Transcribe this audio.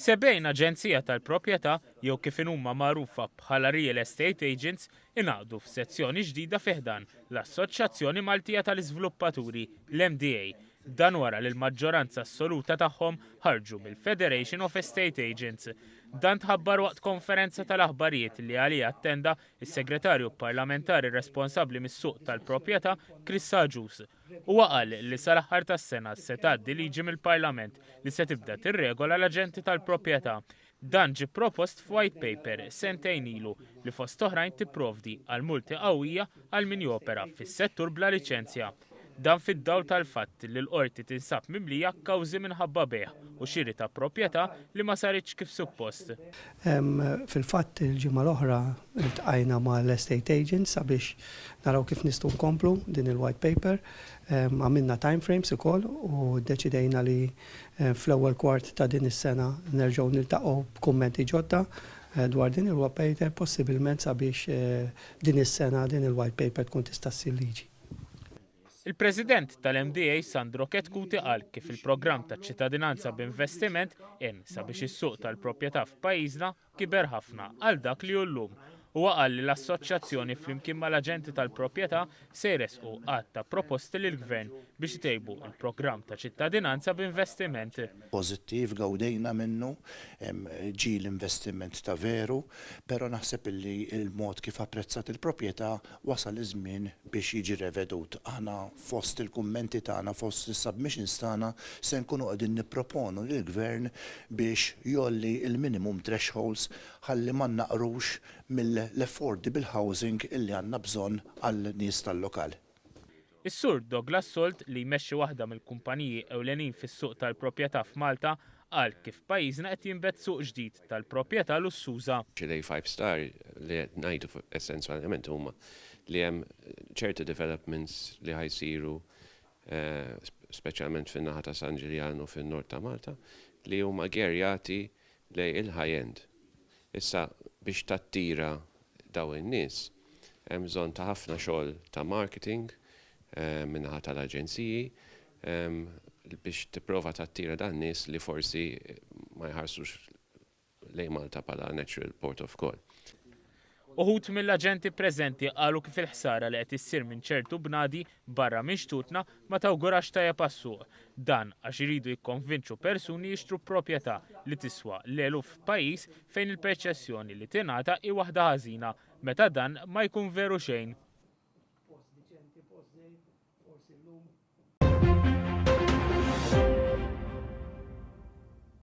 70 aġenzija tal-proprjetà jew kif inhuma magħrufa bħala real estate agents ingħaqdu f'sezzjoni ġdida fi ħdan l-Assoċjazzjoni Maltija tal-Iżviluppaturi, l-MDA. Dan wara li l-maġġoranza assoluta tagħhom ħarġu mill-Federation of Estate Agents. Dan tħabbar waqt konferenza tal-aħbarijiet li għaliha attenda s-Segretarju Parlamentari responsabbli mis-suq tal-proprjetà Chris Agius. Huwa qal li sal-aħħar tas-sena se tgħaddi liġi mill-Parlament li se tibda tirregola l-aġenti tal-proprjetà. Dan ġie propost f'white paper sentejn ilu li fost oħrajn tipprovdi għal multi qawwija għal min jopera fis-settur bla liċenzja. Dan fid-dawl tal-fatt li l-Qorti tinsab mimlija kawżi minħabba bejgħ u xiri ta' proprjetà li ma saritx kif suppost. Fil-fatt il-ġimgħa l-oħra ltqajna mal-estate agents sabiex naraw kif nistgħu nkomplu din il-white paper. Għamilna time frames ukoll u ddeċidejna li fl-ewwel kwart ta' din is-sena nerġgħu niltaqgħu b'kummenti ġodda dwar din il-white paper possibilment sabiex din is-sena din il-white paper tkun tista' ssir liġi. Il-President tal-MDA Sandro Chetcuti qal kif il-programm taċ-ċittadinanza b'investiment għen sabiex is-suq tal-proprjetà f'pajjiżna kiber ħafna għal dak li hu llum. Huwa qal li l-assoċjazzjoni flimkien mal-aġenti tal-proprjetà se jressqu għadd ta' proposti lill-Gvern biex itejbu l-programm ta' ċittadinanza b'investiment. Pożittiv, gawdejna minnu, ġie l-investiment ta' veru, però naħseb illi l-mod kif apprezzat il-proprjetà Wasal iż-żmien biex jiġi revedut. Aħna fost il-kummenti tagħna, fost is-submissions tagħna se nkunu qegħdin nipproponu lill-Gvern biex jgħolli l-minimum thresholds ħalli ma nnaqrux mill-affordable housing illi għandna bżonn għal nies tal-lokal. Is-Sur Douglas Salt, li jmexxi waħda mill-kumpaniji ewlenin fis-suq tal-proprjetà f'Malta, qal kif pajjiżna qed jinbet suq ġdid tal-proprjetà lussuża. L-A5 Star li qed ngħidu essenzjalment huma li hemm ċerti developments li ħa jsiru speċjalment fin-naħa ta' San Ġiljan u fin-Nord ta' Malta li huma gerjati lejn il-high end. Issa biex tattira dawn in-nies hemm bżonn ta' ħafna xogħol ta' marketing min-naħa tal-aġenziji biex tipprova tattira dan nies li forsi ma jħarsux lejn Malta bħala natural port of call. Uħud mill-aġenti preżenti qalu kif il-ħsara li qed issir minn ċertu bnadi barra minn xtutna ma tawgurax tajjeb għas-suq. Dan għax iridu jikkonvinċu persuni jixtru proprjetà li tiswa l-eluf f'pajjiż fejn il-perċessjoni li tingħata hi waħda ħażina meta dan ma jkun veru xejn.